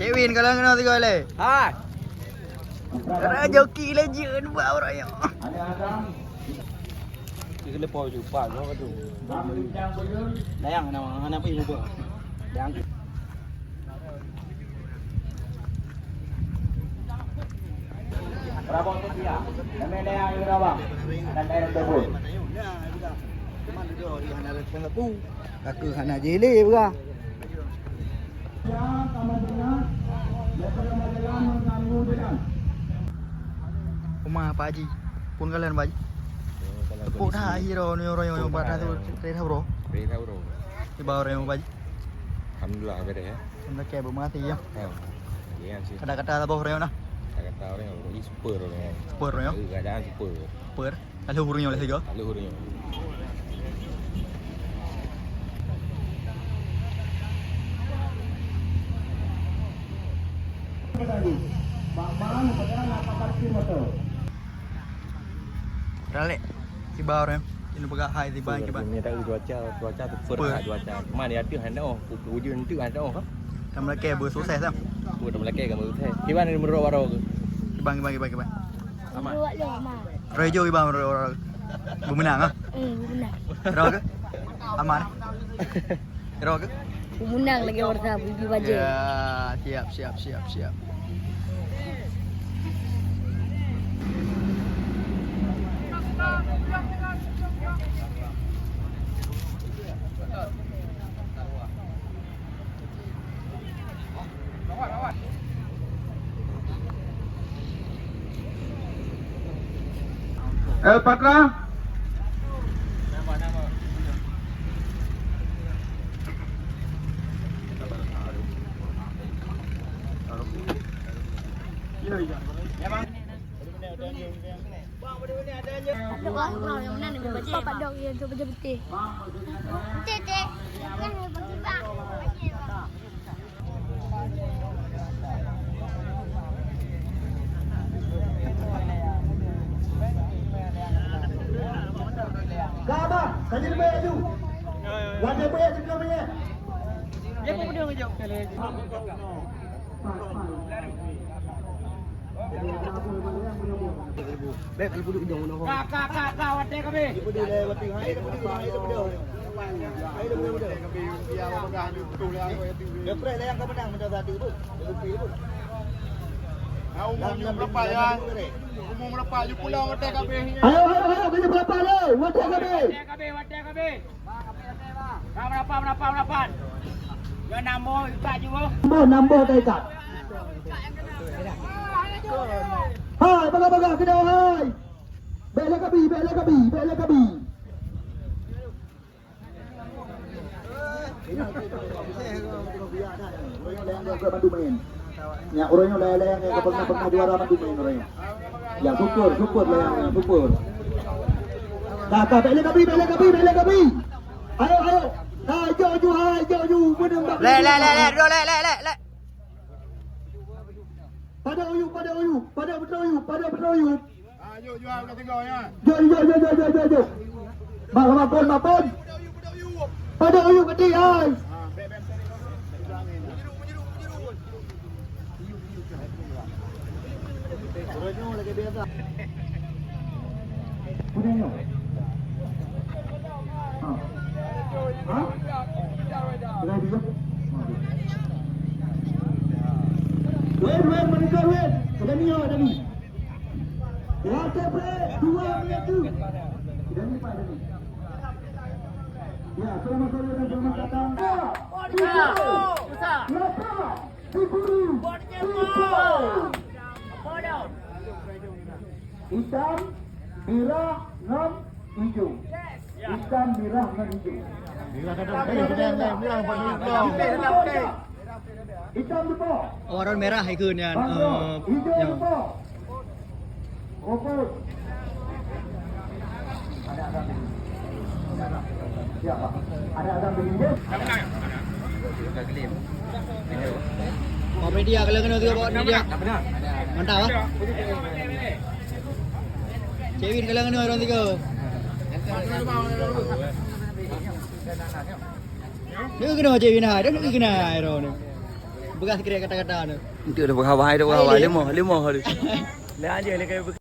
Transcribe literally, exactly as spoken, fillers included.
Cewin kalau kena tiga le. Hai. Rajoki le jeuet bak orang nyoe. Kita lepas je pak kau tu. Dayang nama nama apa ibu? Dayang. Berapa tu dia? Nama dia yang berapa? Dan daerah tersebut. Cuman dia di hana tersebut. Ka keuh hana jilé peugah. Uma Pak Haji. Pun kalian Pak Haji. Tepuk dah akhir orang orang yang pada tu cerita bro. Cerita bro. Di bawah orang Pak Haji. Alhamdulillah beres ya. Terima kasih bermakasih ya. Ha. Iya sih. Kata-kata apa orang dah? Kata-kata orang yang super orang. Super ya. Keadaan super. Super. Lalu hurung nyoe lah tiga. Lalu hurung nyoe. Ralek. Tiba orang. Ini peugah hai tiba kiban. Ni tak cuaca, cuaca tu super cuaca. Mana dia tu hana oh. Hujan tu hana oh. Kamu lagi bersukses lah. Kamu lagi kamu sukses. Kiban ni menurut waro ke? Kiban, kiban, kiban, kiban. Aman. Dua lima. Rejo iban ro-, ro-, ro-, bemenang ah. Hmm, bemenang. Ro ke? Aman. Ro ke? Bemenang lagi warga bibir baja. Ya, siap, siap, siap, siap. El Patra. Bapak dong, ya, untuk baju putih. Putih, teh. Yang bagi bang. Ka, Abah, ka jeuet beuet laju. Watèe beuet, jeuet beuet. Dia pun peudong je. Bèk, bèk, bèk, bèk. Ka, ka, ka, ka, watèe ka bèk. Dia preh lah nyang ka meunang, meunang satu tu. Nah, umum nyoe berapa ya? Umum berapa? Nyoe pulang watèe ka bèk. Ayo, ayo, ayo, bèk berapa lé? Watèe ka bèk. Watèe ka bèk, watèe ka bèk. Ka merapat, merapat, merapat. Ya, nambah ikat juga. Nambah, nambah ka ikat. Hai, bagah-bagah keunoe, hai. Bèk lé kabi, bèk lé kabi, bèk lé kabi. Nyak uroe nyoe layang-layang nyang ka pernah, pernah juara mandum nyan uroe nyoe. Ya, syukur, syukur layang, ya, syukur. Dah, dah, bèk lé kabi, bèk lé kabi, bèk lé kabi. Ayo, ayo. Dah, jok ju, hai, jok ju. Beuneueng bak. Lé, lé, lé, lé, dua, lé, lé, lé, lé. Pada uyu, pada uyu, pada beutôi uyu, pada beutôi uyu. Ah, jok, jok, udah tiga, ya. Jok, jok, jok, jok, jok, jok, jok. Mak, mak, pon, mak, pon. Pada uyu keuti, ai. Ah, bèk, bèk, bèk, bèk. Uroe nyoe lagèe biasa. Uroe nyoe. Ha. Ha? Lagèe biasa. Weh, weh, meuninggai, weh. Uroe nyoe tadi. Watèe bèk dua minit tu. Uroe nyoe, Pak, uroe nyoe. Ya, selamat sore dan selamat datang. Dua, tiga, lapan. Hitam, merah, ngon ijo. Hitam, merah, ngon ijo. Merah kadang putih, putih, merah, merah, merah. Hitam depan. Warna merah ikut nyan. Bangkok. Eh, ijo ya. Depan. Rokok. Ada azan berdiri. Siap, Pak. Ada azan berdiri. Bawa media, kalau kena juga bawa media. Mantap, ah. Cewin, kalau kena orang tiga. Ni kena cek bina, dah ni kena air ni. Bekas kira kata-kata ni. Itu dah bekas bahai, dah bekas bahai. Lima, lima hari. Lah aja lagi.